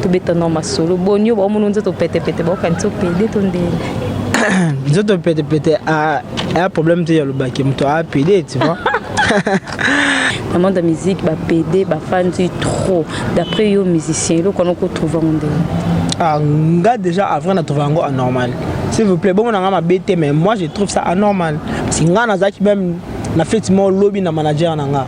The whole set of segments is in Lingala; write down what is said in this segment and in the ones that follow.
Tobeta na masolo boni yo baomona nzoto petepete, baokanisi opédé to ndeni? Nzoto petepete aya problème te ya lobaki moto aya pédé, tu vois. Na monde ya musique, bapédé bafandi trop. D'après yo musicien, eloko wana okotrouve yango ndenge? Ah, nga déjà avant na trouve yango anormal. S'il vous plaît, bongo nanga mabe te, mais moi je trouve ça anormal parce que nga nazalaki même na feti moko lobi na manager na nga,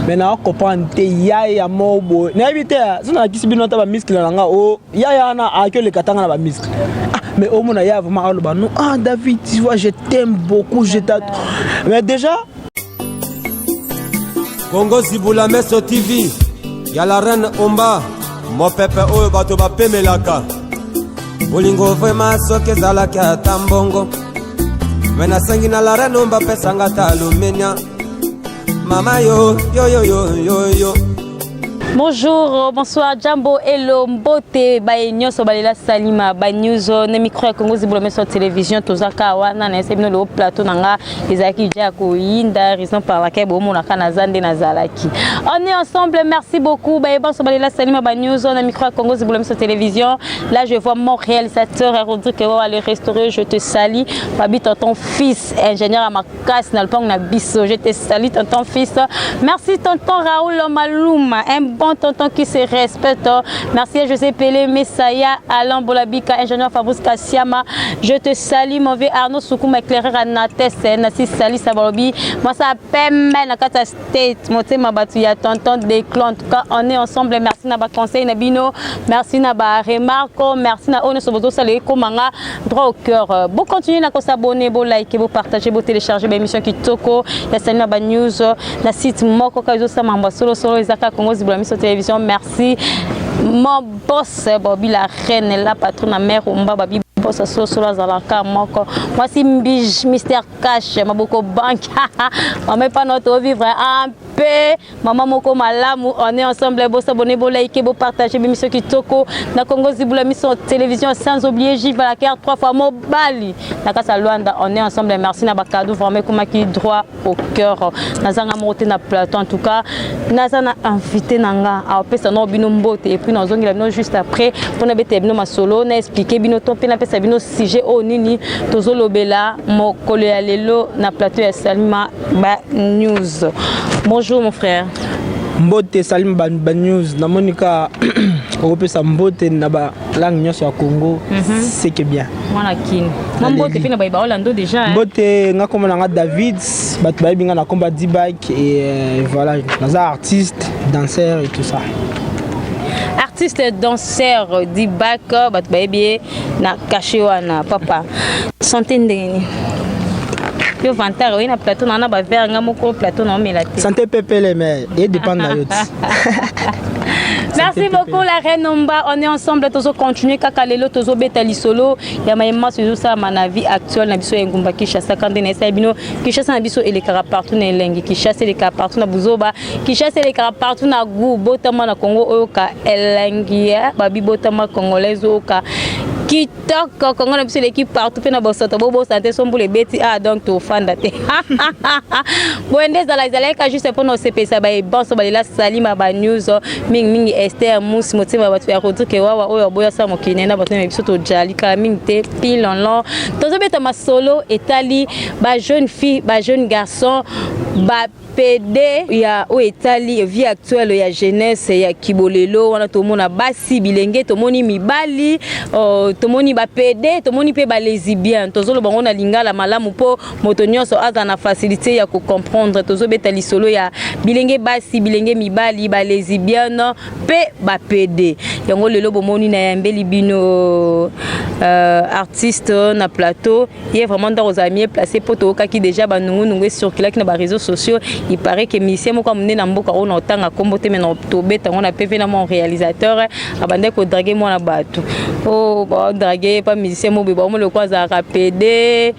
mais na comprendre te yaya moko boye, nayebi te so nalakisi bino ata bamuscle na nga o yaya wana ayaki oleka tanga na bamuscle. Ah, mais omona ya vraiment aloba: "Non, ah David, tu vois, je t'aime beaucoup, je t'adore." Mais déjà Kongo Zibula Meso TV ya la reine Omba, mopepe oyo bato bapemelaka bolingo. Vraiment, soki ezalaki ata mbongo, me nasengi na la reine Omba apesanga ata alumenia mama yo yo yo yo yo yo. Bonjour, bonsoir, jambo, hello, mbote, baye nyonso balela Salima ba news na micro ya Congo Zibula Meso Télévision. Tozaka wana na ese bino le plateau na nga ezalaki ja koyinda, raison par laquelle bomonaka naza nde nazalaki. On est ensemble, merci beaucoup baye banso balela Salima ba news na micro ya Congo Zibula Meso Télévision. Là, je vois mon réalisateur Rodrigue Wawa le restauré, je te salue. Babi tonton fils, ingénieur à makasi na lopango na biso, je te salue tonton fils. Merci tonton Raoul Malouma, un bon tonton qui se respecte. Merci à José Pelé, Messaya, Alain Bolabika, ingénieur Fabrice Kassiama. Je te salue, mon vieux Arnaud Soukouma, éclaireur à Nates, Nassi Sali Sabalobi. Moi, ça pemme, na kata state, motema batu ya tonton Déclon. En tout cas, on est ensemble. Merci na ba conseil na bino. Merci na ba remarque. Merci na ono sobozo sale komanga droit au cœur. Bon, continuer na ko s'abonner, bo liker, bo partager, bo télécharger ba émission kitoko. Ya Salima ba news na site moko ka zo sama solo solo ezaka Congo Zibula Miso Télévision. Merci mon boss Bobby la reine, la patronne mère Omba, babi boss solo solo azalaka moko mwasi mbige Mister Cash maboko banque mama epa na vivre en paix, mama moko malamu. On est ensemble. Bo s'abonner, bo liker, bo partager émission kitoko na Congo Zibula Miso Télévision, sans oublier Jive la carte trois fois mobali na kasa Luanda. On est ensemble. Merci na bakado vraiment ekomaki droit au cœur. Nazanga moko te na plateau. En tout cas, naza na invité na nga, apesa na bino mbote et puis nazongela bino juste après mpona betela bino masolo, na expliquer bino to mpe napesa bino sujet oyo nini tozolobela mokolo ya lelo na plateau ya Salima ba news. Bonjour mon frère. Mbote Salima ba news. Namoni ka okopesa mbote na balangue nyonso ya Congo, c'est que bien. Mwana kini mwa mbote mpe na baye baolando déjà. Mbote, nga kombo na nga David, bato bayebi nga na komba Dibak et voilà, naza artiste danseur et tout ça. Artiste danseur Dibak, bato bayebi ye na cachet wana. Papa, santé ndenge nini? Yo vantard oye na plateau na na baverre, nga moko plateau na omela te. Santé pepele, mais edépendre na yo ti. Merci beaucoup la reine Omba. On est ensemble, tozo continuer kaka lelo tozo beta lisolo ya mayema tozo sala na vie actuelle na biso ya ngumba Kinshasa. Kande na esali bino Kinshasa na biso elekaka partout na elengi, Kinshasa elekaka partout na buzoba, Kinshasa elekaka partout na goût. Botama na Congo oyoka elengi ya babi, botama congolaise oyoka kitoko. Kongo na biso eleki partout mpe na bosoto bobosana te, so mbula ebeti, ah donc tofanda te boye nde ezala. Ezalaki juste mpona osepelisa bayebanso balela Salima banews, mingimingi Ester Musi, motema bato ya Rodrigue Wawa oyo aboya asala mokili na bato na biso. Tojali kala mingi te pilonlon, tozobeta masolo etali bajeune fille, bajeune garçon, ba pédé ya oyo etali vie actuelle ya jeunesse ya kibolelo wana. Tomona basi bilenge, tomoni mibali, tomoni bapédé, tomoni mpe balesbienne. Tozoloba ngo na lingala malamu mpo moto nyonso aza na facilité ya kocomprendre. Tozobeta lisolo ya bilenge basi, bilenge mibali, balesbienne mpe bapédé. Yango lelo bomoni nayambeli bino artiste na plateau. Ye vraiment ndako ozala mieux placé mpo toyokaki déjà banungunungu ecirculaki na baréseaux sociaux. Il paraît que musicien moko ya monene na mboka oyo, na otanga nkombo te, me na tobeta yango na pv na mwa réalisateur, abandaki kodraguer mwana bato oyo badraguer pa musicien mo boye, baomo lokwa azalaka pédé,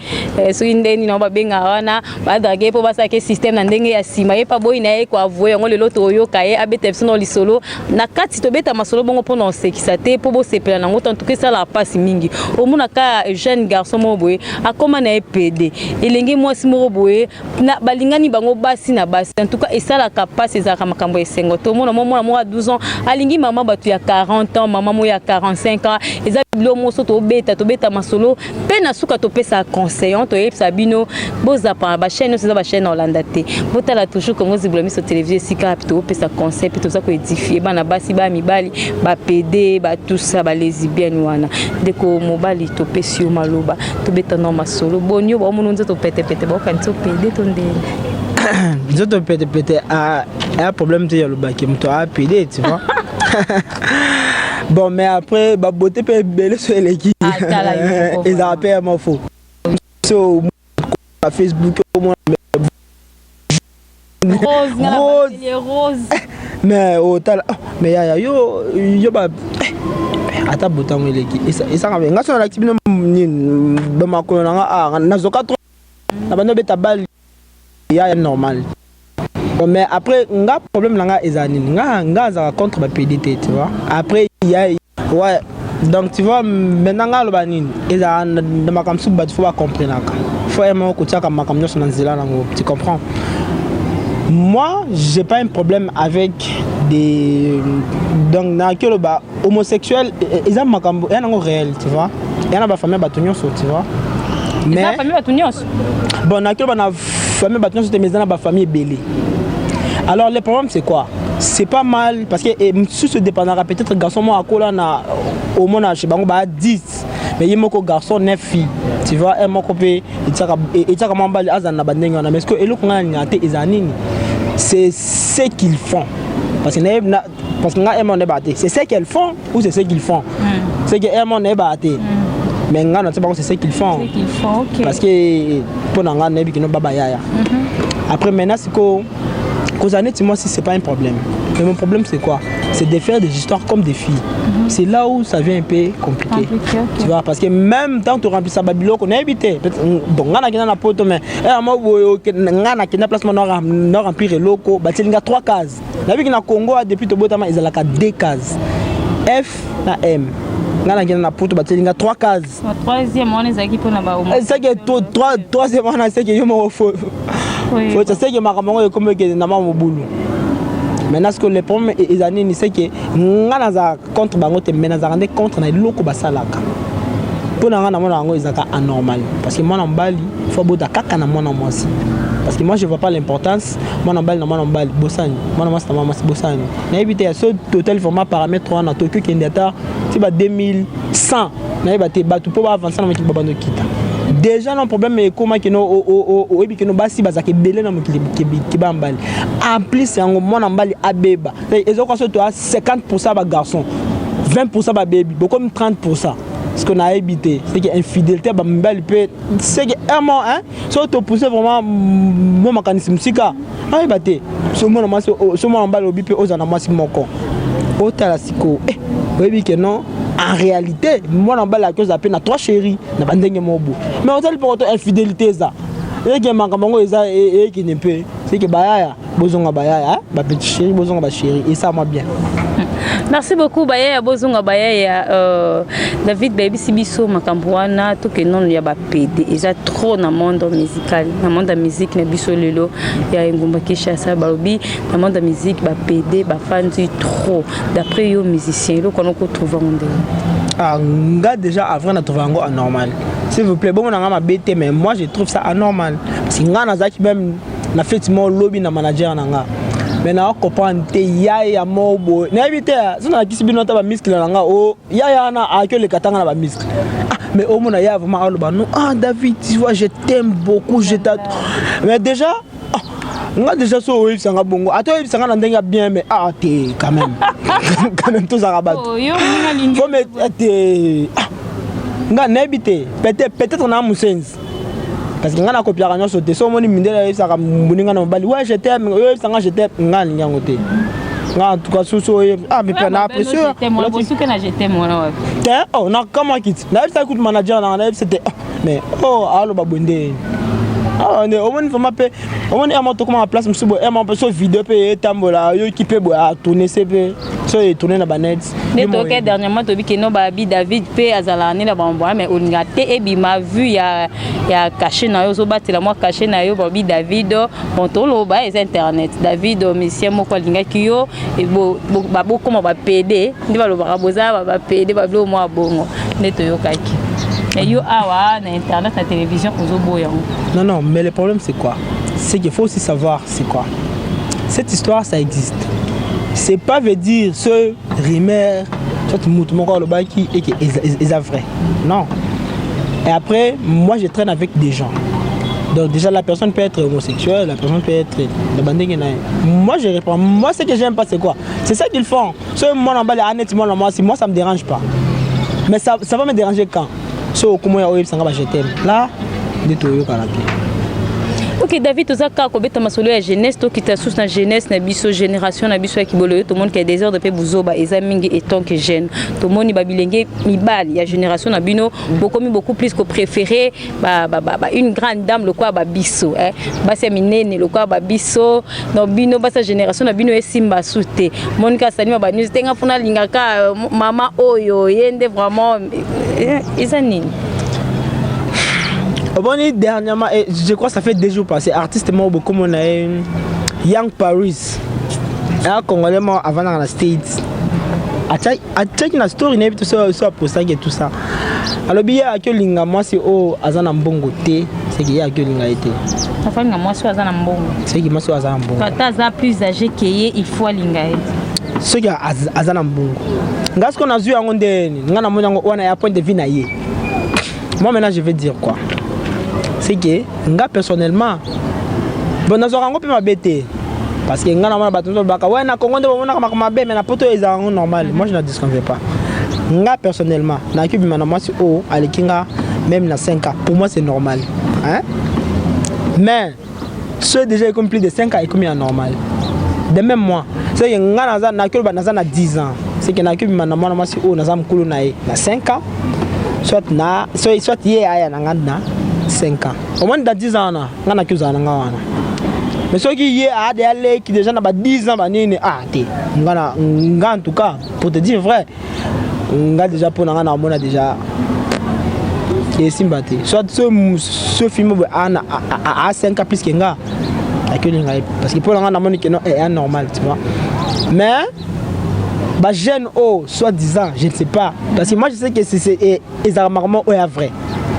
soki ndenge nini yango babengaka wana, badraguer mpo basalaki système na ndenge ya nsima. Ye mpa boyi na ye koavouer yango. Lelo toyoka ye abeta biso na lisolo na kati, tobeta masolo bongo mpo mpona kosekisa te, mpo bosepela nango te. En tout cas, esalaka mpasi mingi. Omonaka jeune garçon moko boye akóma na ye pédé, elenge mwasi moko boye na balingani bango basi na basi. En tout cas, esalaka mpasi, ezalaka makambo ya esengo. Tomona mwa mwana moko ya 12 ans alingi mama bato ya 40 ans, mama moko ya 45 ans. Eza biloko moso tobeta, tobeta masolo mpe na suka topesa conseil. Toyebisa bino, bozapa bachaîne nyonso, eza bachaîne na olanda te, botala toujours Kongo Zibula Miso Télévision, esika mpe topesa conseil mpe toza koédifier bana basi, baya mibali, bapédé, batusa, balesbienne wana. Ndeko mobali, topesi yo maloba, tobeta no masolo. Boni yo baomona nzoto petepete, baokanisi opédé to ndenge? Nzoto petepete aya problème te ya lobaki moto aya pédé, tu vois. Bon, mais après babote mpe ebele so eleki, ezala mpe ya mafo. So na Facebook omona rose, rose. Mais otala, mais yaya, yo yo ba ata botango eleki, esanga nga so nalakisi bino nini, bamakolo na nga nazoka trop na bando obeta bale ya normal. Bon, mais après nga problème na nga eza nini? Nga azalaka contre bapédé te, tu vois. Après ya ouais, donc tu vois, maintenant nga aloba nini? Ezala na makambo mosusu bato faut bacomprenaka, faut ye moko kotiaka makambo nyonso na nzela nango, tu comprends. Moi, j'ai pas un problème avec des, donc naki oloba homosexuel, eza makambo eya nango réel, tu vois, eya na bafamille bato nyonso, tu vois. Mais famille bato nyonso. Bon, naki oloba na famille bato nyonso te, mais eza na bafamille ebele. Alors le problème, c'est quoi? C'est pas mal parce que mosusu dépendra peut-être garçon moko akola na omona chez bango baya 10, mais ye moko garçon, 9 filles, tu vois. Un moko mpe etiaka mwa mbali azala na bandenge wana. Mais ce que eloko ngai nalingaka te ezala nini? C'est ce qu'ils font, parce que na, parce que nga ema nayebaka te, c'est ce qu'elles font ou c'est ce qu'ils font. C'est que ema nayebaka te, mais nga na bango, c'est ce qu'ils font. Qu'ils font, ok. Parce que mpo na nga nayebi kino baba yaya. Après maintenant sikoyo kozala neti moi si c'est pas un problème, mais mon problème, c'est quoi? C'est de faire des histoires comme des filles. C'est là où ça vient un peu compliqué, Compliqué, ok. tu vois, parce que même tant toremplisa babiloko nayebi te. Bon, nga nakenda na poto, mais mo boye nga nakenda place mo na remplir eloko, batieli nga 3 cases. Nayebiki na Congo depuis tobotama ezalaka 2 cases, F na M. Nga nakenda na poto, batieli nga 3 cases. Troisième wana ezalaki mpona ba seke troisième wana seke yo moko faut seke makambo yango ekomi ekende na mwa mobulu. Maintenant ce que le problème eza nini? C'est que nga nazala contre bango te, mais nazalaka nde contre na eloko basalaka. Mpo na nga namona yango ezalaka anormal, parce que mwana mobali faut abota kaka na mwana mwasi, parce que moi je vois pas l'importance mwana mobali na mwana mobali bosani, mwana mwasi na mwana mwasi bosani. Nayebi te ya so total vraiment paramètre wana tokoki okende ata ti ba 2100, nayeba te. Bato mpo baavancer na mokili babando okita déjà no problème ekomaki no oyebi keno basi bazalaka ebele na mokili keba mibali. En plus yango mwana mobali abeba, ezokoka so toya 50 ya bagarçon, 20 babebi, bokomi 30. Parce que nayebi te, c'est que infidélité ya bamibali mpe, c'est que un mois hein, so topousse vraiment mo makanisi mosika, ayeba te. So mwana mwasi, so mwana mobali obi mpe ozala na mwasi moko, otala sikoyo, oyebi ke non, en réalité mwana mobali aki ozala mpe na trois chéri na bandenge moko boye, mais ozali mpo to infidélité eza eke makambo yango eza eyekende mpe seke bayaya bozonga bayaya, bapetit chéri bozonga bachéri, esala bien. Merci beaucoup. Bayaya bozonga bayaya. David, bayebisi biso makambo wana. Tokende nano ya bapédé, eza trop na monde musical, na monde ya musique na biso lelo ya engumba Kinshasa. Balobi na monde ya musique bapédé bafandi trop. D'après yo musicien, eloko wana okotrouve yango ndenge? Ah, nga déjà avant na trouve yango anormal. S'il vous plaît, bongo na nga mabe te, mais moi je trouve ça anormal, parce que nga nazalaki même na fête moko lobi na manager na nga, mais na comprendre te yaya moko boye, nayebi te so nalakisi bino ata bamuscle na nga o yaya wana ayaki oleka tanga na bamuscle. Ah, mais omona ya vraiment aloba non, ah David, tu vois, je t'aime beaucoup, je t'adore. Mais déjà, ah, nga déjà so oyebisanga bongo, ata oyebisanga na ndenge ya bien, mais ah te, quand même, quand même tozalaka bato faut me te. Ah, nga nayebi te, peut-être na mosenzi, parce que nga nakopiaka nyonso te. So omoni mindele ayebisaka moninga na mobali: ouais, je t'aime, oyebisanga je t'aime, nga alingi yango te. Nga en tout cas susu oye, ah mais na apprécié te. Oh, nakamwaki ti nayebisaki kutu manager nanga, nayebisa te, mais oh, aloba boye nde. Awa nde omoni vraiment mpe omoni ema tokoma na place mosusu boye, ema mpe so video mpe etambola, ayoki mpe boye atourne se mpe so etourne na banet. Nde toyoki dernièrement, toyebi keno babi David mpe azalaka nde na bamboya, mais olingaka te ebima vu ya cachet na yo, ozobatela mwa cachet na yo. Babi David, bon, toloba eza internet, David musicien moko alingaki yo, bokoma bapede, nde balobaka boza bapede, babiloko mwa bongo nde toyokaki. Mais yo awa na internet, na télévision, ozoboya yango. Non, non, mais le problème, c'est quoi? C'est qu'il faut aussi savoir c'est quoi. Cette histoire, ça existe. C'est pas veut dire ce rumeur, soit mutu moko alobaki et que eza vrai. Non. Et après, moi, je traîne avec des gens. Donc déjà, la personne peut être homosexuelle, la personne peut être de bandenge na ye. Moi, je réponds. Moi, ce que j'aime pas, c'est quoi? C'est ça qu'ils font. Ce moi, en bas, moi, moi, moi, ça me dérange pas. Mais ça va me déranger quand so comment ya oyebisanga ba je t'aime là nde toyokana te. Ok David, toza kaka kobeta masolo ya jeunesse, tokita susu na jeunesse na biso, génération na biso ya kibolo. Oyo tomoni ke désordre mpe buzoba eza mingi. Etant que jeune, tomoni babilenge mibali ya génération na bino bokomi beaucoup plus kopréférer ba une grande dame lokola babiso, eh? Basi ya minene lokola babiso. Donc bino basi ya génération na bino esimba su te. Monika Salima banews te, nga mpona alingaka mama oyo ye nde vraiment eza nini? Omoni, dernièrement, et je crois ça fait 2 jours passés, artiste moko bokomo na ye Young Paris, aya Congolais moko avandaka na States, atiaki na story nayebi te so apostaki et tout ça, alobi ye aki olinga mwasi oyo aza na mbongo te, seki ye aki olinga ye te. Afalinga mwasi oyo aza na mbongo. Seki mwasi oyo aza na mbongo. Ata aza plus âgé ke ye, il faut alinga ye. Soki aza na mbongo. Nga sikoyo nazwi yango ndeni, nga namoni yango wana ya point de vue na ye. Moi maintenant, je vais dire quoi? C'est que nga personnellement, bon, nazwaka yango mpe mabe te, parce que nga namona bato mosusu balobaka ouais, na Congo nde bamonaka makambo mabe, mais na poto ezala yango normal. Moi, je ne disconviens pas. Nga personnellement, naki bima na mwasi oyo aleki nga même na 5 ans, pour moi c'est normal, hein? Mais soki déjà ekomi plus de 5 ans, ekomi ya normal. De même moi, c'est que nga naza, naki oloba naza na 10 ans, c'est que naki bima na mwana mwasi oyo naza mokolo na ye na 5 ans, soit na soit ye aya na nga na 5 ans. Omoni, dans 10 ans wana, nga naki ozala na nga wana. Mais soki ye aade aleki déjà na ba 10 ans banini, ah te, nga na nga, en tout cas, pour te dire vrai, nga déjà mpo na nga naomona déjà esimba te. Soit ce film boye a 5 ans plus que nga, akolinga ye, parce que mpo na nga namoni ke non, eya normal, tu vois. Mais bajeune oyo soit disant, je ne sais pas, parce que moi je sais que c'est ezalaka makambo oyo ya vrai,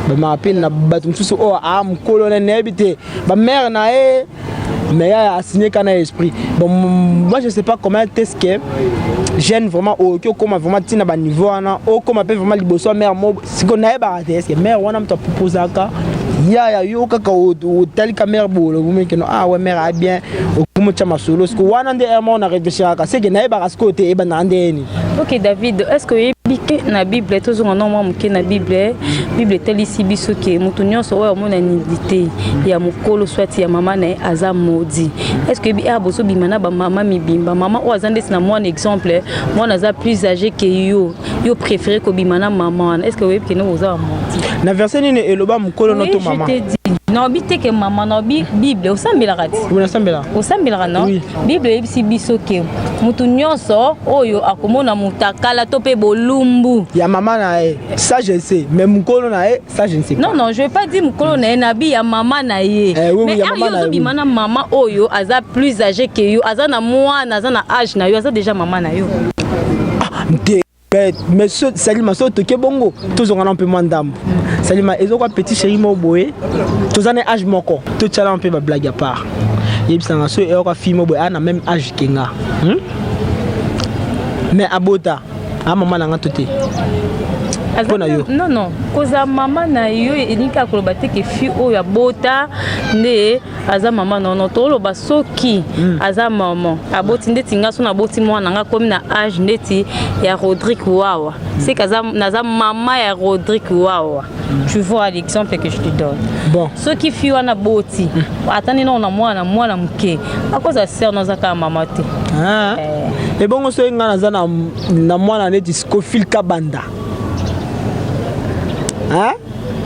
bamaka mpe na bato mosusu oyo aa mokolo na nayebi te bamare na ye, mais ya asigné kana esprit. Bon, moi je sais pas comment est-ce que jeune vraiment oyoki okóma vraiment ntina baniveau wana, okóma mpe vraiment liboso ya mare mo. Sikoyo nayebaka te, est-ce que mare wana moto aproposaka ya yo kaka otalika mare boye, olobumekeno ah ouais, mare a bien, okoma otya masolo. Sikoyo wana nde moko na réfléchiraka, seke nayebaka sikoyo te ebandaka ndeni. Ok David, est ce que oyebi ke na Bible, tozonga no mwa moke na Bible, Bible etalisi biso ke moto nyonso oyo amona nudité ya mokolo soit ya mama na ye aza maudit? Est ce que oyebi awa bozobima na bamama mibimba, mama oyo aza ndeti na mwana, exemple, mwana aza plus âgé ke yo, yo préféré kobima na mama wana, est ce que oyebi ke no oza ba maudit? Na verset nini eloba mokolo no to mama? Naobi te ke mama, naobi Bible. Osambelaka ti? Nasambela. Osambelaka, non? Oui. Bible eyebisi biso ke motu nyonso oyo akomona motakala to mpe bolumbu ya mama na ye, ça je sais, mais mokolo na ye, ça je ne sais pas. Non, non, je vais pas dire mokolo na ye, nabi ya mama na ye. Eh, oui, mais ya mama yo na ye, ozobima na mama oyo aza plus âgé ke yo, aza na mwana, aza na âge na yo, aza déjà mama na yo. Te, mais so, Salima, so toke bongo, tozonga na mpe mwa ndambo. Salima, ezokwa petit chéri moko boye, toza na âge moko, totiala mpe bablague à part. Yebisanga, so eyoka fille moko boye aa na même âge ke nga, Mais abota a mama na nga to te? Mpo na yo. Non, non, kozala mama na yo elingi kaka koloba te ke fille oyo abota nde aza mama. Nono, toloba soki aza mama aboti ndeti nga, so naboti mwana nga komi na âge ndeti ya Rodrigue Wawa, c'est que naza mama ya Rodrigue Wawa. Tu vois l'exemple que je te donne? Bon. Soki fille wana boti atandi nao na mwana, mwana moke akoza sœur, naza kaka mama te. Ah. Ebongo soki nga naza na mwana neti Scofil Kabanda, hein?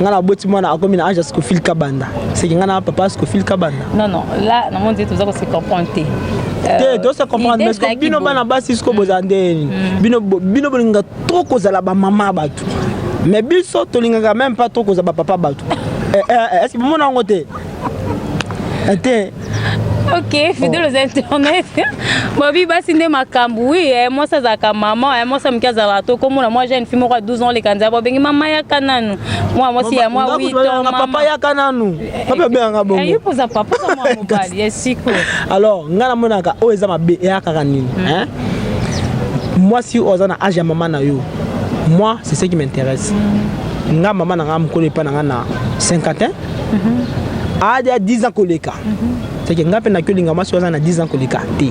Nga naboti mwana akomi na age ya Scofield Kabanda, seke nga na papa Scofield Kabanda. Non, non, là namoni te, toza kose comprendre te. Te, toza comprendre, mais siko bino bana basi, siko bozala ndeni? Bino, bino bolingaka trop kozala bamama bato, mais biso tolingaka même pas trop kozala bapapa bato. Est ce que bomona yango te te? Ok, fidèle aux internautes, bobi basi nde makambo. Oui, mwasi azalaka mama, mwasi moke azalaka to komona mwa jeune fille moko ya 12 ans oleka nzela, bobengi mama yaka nanu, mwa mwasi ya mwa 8 ans. Papa yaka nanu, papa obenganga bongo. Yo poza papa, oza mwa mobali ya siko. Alors ngai namonaka oyo eza mabe eya kaka nini? Mwasi oyo aza na age ya mama na yo, moi c'est ce qui m'intéresse. Nga mama na nga mokolo epa na nga na 51 adi ya 10 ans koleka, c'est que nga mpe naki olinga mwasi oyo aza na 10 ans koleka te.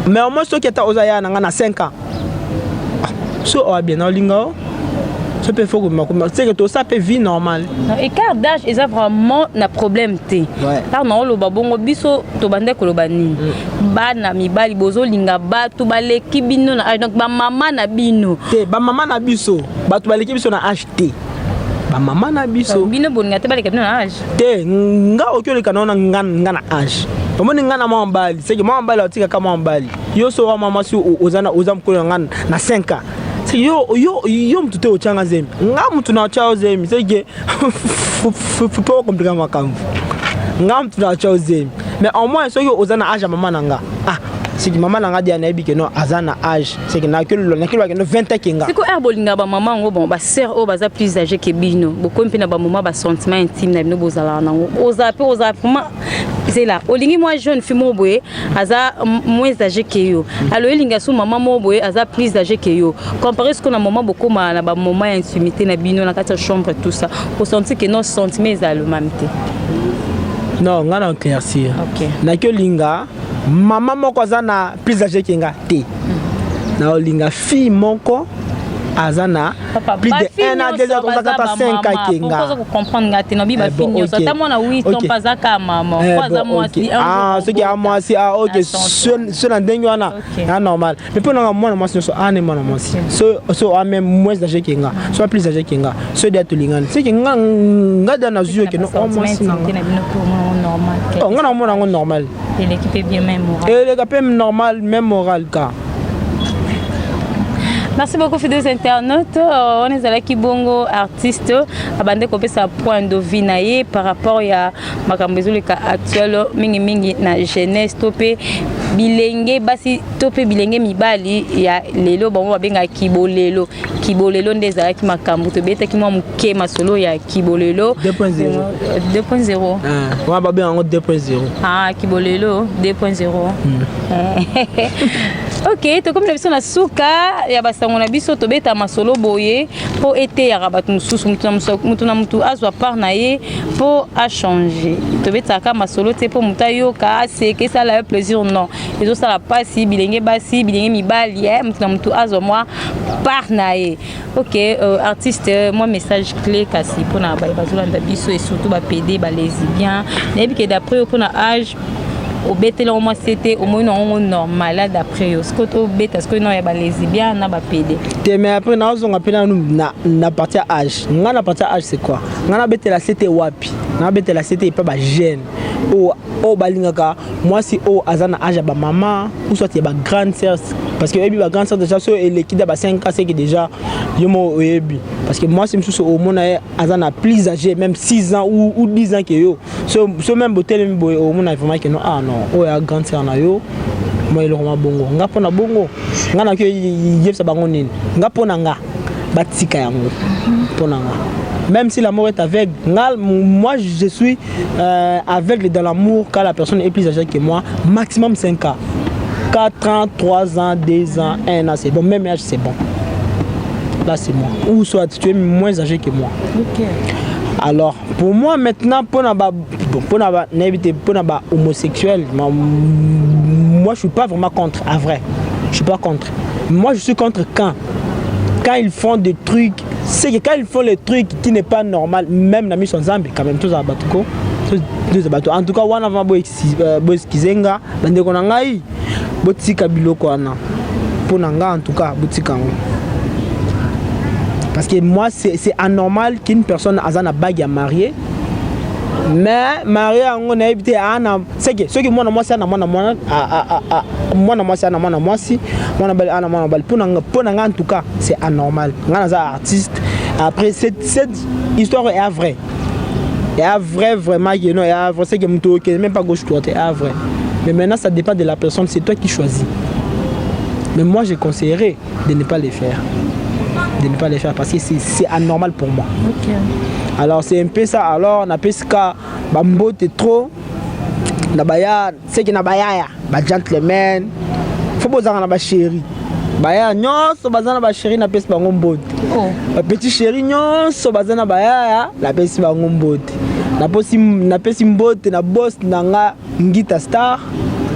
Mais au moins soki ata oza ya na nga na 5 ans, so oya bien na olinga o so mpe fo kobima, c'est que tosa mpe vie normale. Non, écart d'âge eza vraiment na problème te. Ntango na oloba bongo, biso tobande koloba nini? Bana mibali bozolinga bato baleki bino na âge, donc bamama na bino. Te, bamama na biso, bato baleki biso na âge te, bamama na biso. Bino bolinga te baleka bino na âge? Te, nga oki oleka na wana nga na âge. Omoni nga na mwa mobali, seke mwa mobali atikaka mwa mobali. Yo so wa mwa mwasi, oza mokolo na nga na 5 ans, seke yo mutu te otyanga zemi, nga mutu na otya yo zemi, seke mpo okomplika makambo. Nga mutu na otya yo zemi, mais au moins soki oza na âge ya mama na nga, ah, seke mama na nga dia nayebi ke non, aza na âge, seke nakelobaki no 20 ans ke nga. Siko ere bolingaka bamama yango, bon, basœur oyo baza plus âgé ke bino, bokomi mpe na bamoma basentiment intime na bino, bozalaka nango, ozala mpe ozala vraiment zela, olingi mwa jeune fille moko boye aza moins âgé ke yo, alors olinga so mama moko boye aza plus âgé ke yo, comparé siko na moment bokóma na bamoment ya intimité na bino na kati ya chambre, tout ça, osenti ke non, sentiment ezala lomami te? Non, nga na éclaircir. Naki olinga mama moko aza na plus âgé ke nga te. Na olinga fille moko aza na plus de 1 an, 2 ans, 3 ans, 4 ans, 5 ans ke nga. Comprendre nga te, nobi bafille nyonso, ata mwana 8 ans mpe aza ka mama po aza mwasi. Ah, soki a mwasi, ah ok, so na ndenge wana ya normal. Mais mpo nanga mwana mwasi nyonso ane mwana mwasi, so a même moins âgé ke nga, so a plus âgé ke nga, so dia tolingani, seke nga nga dia nazwi yo ke no o mwasi nanga, nga na omona yango normal. Eleki mpe bien, même moral. Eleka mpe normal, même moral ka. Merci beaucoup, fidèles internautes. Wana ezalaki bongo artiste abande kopesa point de vue na ye par rapport ya makambo ezoleka actuel, mingimingi na jeunesse to mpe bilenge basi to mpe bilenge mibali ya lelo, bango babengaka kibolelo. Kibolelo nde ezalaki makambo tobetaki mwa moke, masolo ya kibolelo. 2.0. 2.0. Wana babenga yango 2.0. Ah, kibolelo 2.0. Ok, tokomi na biso na suka ya basango na biso. Tobeta masolo boye mpo eteyaka bato mosusu, mutu na mutu azwa part na ye mpo achange. Tobetaka masolo te mpo motu ayoka, aseka, esala ye plaisir, non, ezosala mpasi. Bilenge basi, bilenge mibali, mutu na mutu azwa mwa part na ye. Ok, artiste, mwa message clé kasi mpona baye bazolanda biso et surtout bapédé, balesbien. Nayebi ke d'après yo, mpona âge obeteli yango mwasi te, omoni yango normal. La d'après yo, sikoyo tobeta sikoyo nao ya balesbien na bapédé. Te, mais après nazonga mpe nanu na partie ya âge. Nga na partie ya âge, c'est quoi? Nga nabetela se te wapi? Nabetela se te epa bajeune oyo balingaka mwasi oyo aza na âge ya bamama ou soit ya bagrande sœur, parce que oyebi bagrande sœur déjà, so eleki da ba 5 ans, seke déjà yo moko oyebi, parce que mwasi mosusu omona ye aza na plus âgé même 6 ans ou 10 ans ke yo. So même botelemi boye, omona vraiment ke non, ah non, oyo ya grande sœur na yo, mwa eloko mwa bongo. Nga mpo na bongo, nga naki yebisa bango nini? Nga mpo na nga, batika yango. Mpo na nga, même si l'amour est aveugle, nga, moi je suis aveugle dans l'amour quand la personne est plus âgée que moi, maximum 5 ans, 4 ans, 3 ans, 2 ans, 1 an, c'est bon. Même âge, c'est bon, là c'est moi, ou soit tu es moins âgé que moi. Alors pour moi maintenant, mpona ba, bon, mpona ba, nayebi te, mpona ba homosexuel, moi je suis pas vraiment contre. À vrai, je suis pas contre. Moi je suis contre quand ils font des trucs, c'est que quand ils font les trucs qui n'est pas normal, même na miso Nzambe quand même, tozala bato ko, tozala bato. En tout cas wana vraiment boexcuse nga, bandeko na ngai, botika biloko wana. Mpo na nga en tout cas, botika yango. Parce que moi, c'est anormal qu'une personne aza na bague ya marié, mais marié yango nayebi te. Ana seke soki mwana mwasi ana mwana mwana, mwana mwasi ana mwana mwasi, mwana mobali ana mwana mobali. Mpo na nga, en tout cas, c'est anormal. Nga naza artiste. Après, cette histoire est vrai, est vrai vraiment que non, est vrai. C'est que moto okende même pas gauche droite, est vrai. Mais maintenant, ça dépend de la personne, c'est toi qui choisis. Mais moi, je conseillerais de ne pas les faire, de ne pas les faire, parce que c'est anormal pour moi. Alors, c'est un peu ça. Alors, napesika bambote trop na baya seki, na bayaya, bagentleman. Faut bozanga na bachéri, baya nyonso baza na bachéri, napesi bango mbote. Oh. Bapetit chéri nyonso baza na bayaya, napesi bango mbote. Napesi mbote na boss na nga Ngita Star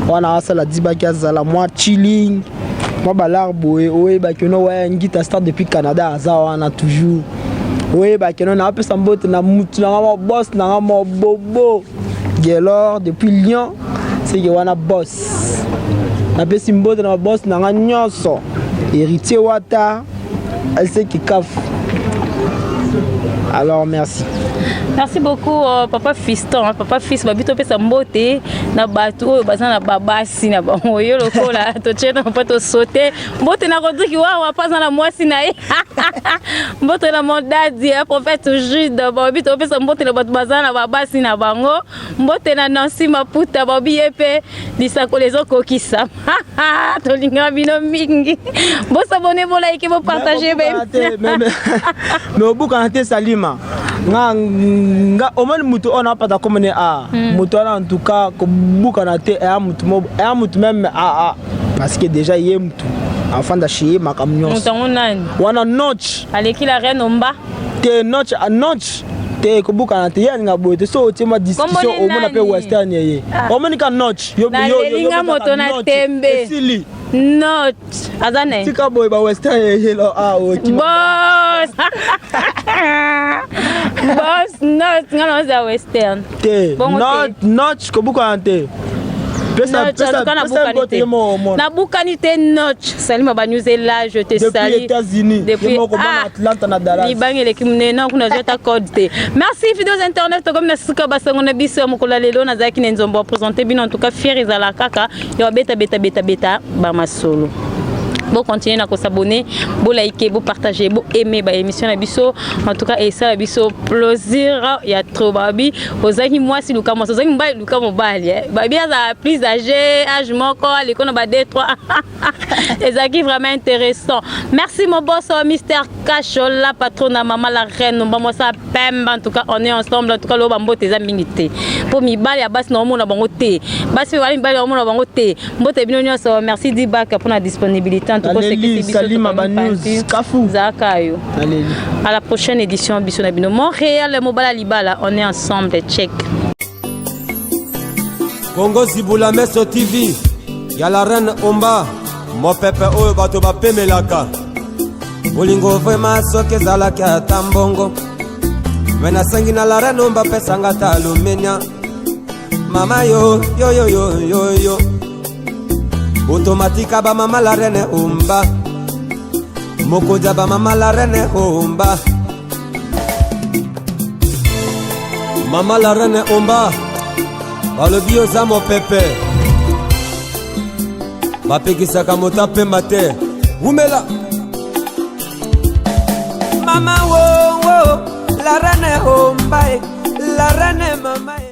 wana, asala dibaki, azala mwa chilling, mwa balar boye. Oyebaki ono waya Ngita Star depuis Canada, aza wana toujours. Oyebaki ono naapesa mbote na mutu nanga mo, boss nanga mo Bobo Gelor depuis Lyon. Seke wana boss, napesi mbote na baboss nanga nyonso, Héritier Wata, Alseki Kafu. Alors, merci. Merci beaucoup, papa Fiston, hein, papa Fils. Babi topesa mbote na bato oyo baza na babasi na bango. Yo lokola totie na mpo tosote mbote na Rodrigue wawa mpo aza na mwasi na ye. Mbote na mon dadi, prophète Jude. Babi topesa mbote na bato baza na babasi na bango. Mbote na Nancy Maputa, babi ye mpe lisakolo ezokokisa. Tolingaka bino mingi. Bosabonner, bolike, bopartager. Mais obukana te. Salima nga, nga omoni mutu oyo napata komone a moto wana, en tout cas kobukana te. Eya mutu, eya mutu même a, parce que déjà ye mutu afanda chez ye, makambo nyonso. Moto yango nani? Wana Noch. Aleki la reine Omba. Te, Noch, Noch te, kobukana te. Ye alinga boye te. So otie mwa discussion, omona mpe western ye. Omoni ka Noch. Nalinga moto na tembe. Esili. Not aza ne. Tika boye, ba western yeyelo. Ah, boss, boss not, nga na oza western. Te, not, not, kobukana te. Nabukani te. Noch Salima Banews est là, je te salue. États-Unis. Depuis ah, Atlanta na Dallas. Libanga eleki monene kuna, nazwi ata code te. Merci, fidèles internautes. Tokomi na suka basango na biso ya mokolo ya lelo. Nazalaki na nzombo présente bino. En tout cas, fier ezala kaka ya babeta beta beta beta bamasolo. Bocontinue na kosabonner, bolike, bopartage, boaime baémission na biso. En tout cas, esala biso plaisir ya trop. Babi ozalaki mwasi, luka mwasi; ozalaki mobali, luka mobali. Babi azala plus âgé, âge moko aleko na ba 2 3. Ezalaki vraiment intéressant. Merci mon boss Mister Kashola, patron na mama la reine mbamwasa pembe. En tout cas, on est ensemble. En tout cas, loba mbote eza mingi te mpo mibali ya basi na omona bango te, basi mpe bali mibali na omona bango te. Mbote bino nyonso. Merci Dibak mpona disponibilité. En tout cas, Naleli, Salima Banews, Kafu. Zaka yo. Naleli. À la prochaine édition. Biso na bino Montréal, mobala libala, on est ensemble, check. Kongo Zibula Meso TV ya la reine Omba, mopepe oyo bato bapemelaka. Bolingo vraiment, soki ezalaki ata mbongo, me nasengi na la reine Omba, pesanga ata alumenia. Mama yo yo yo yo yo yo, otomatika bamama, la reine Omba, mokonzi ya bamama, la reine Omba. Mama la reine Omba, balobi oza mopepe, bapekisaka moto apemba te. Wumela mama wo wo, la reine Omba e, la reine mama e.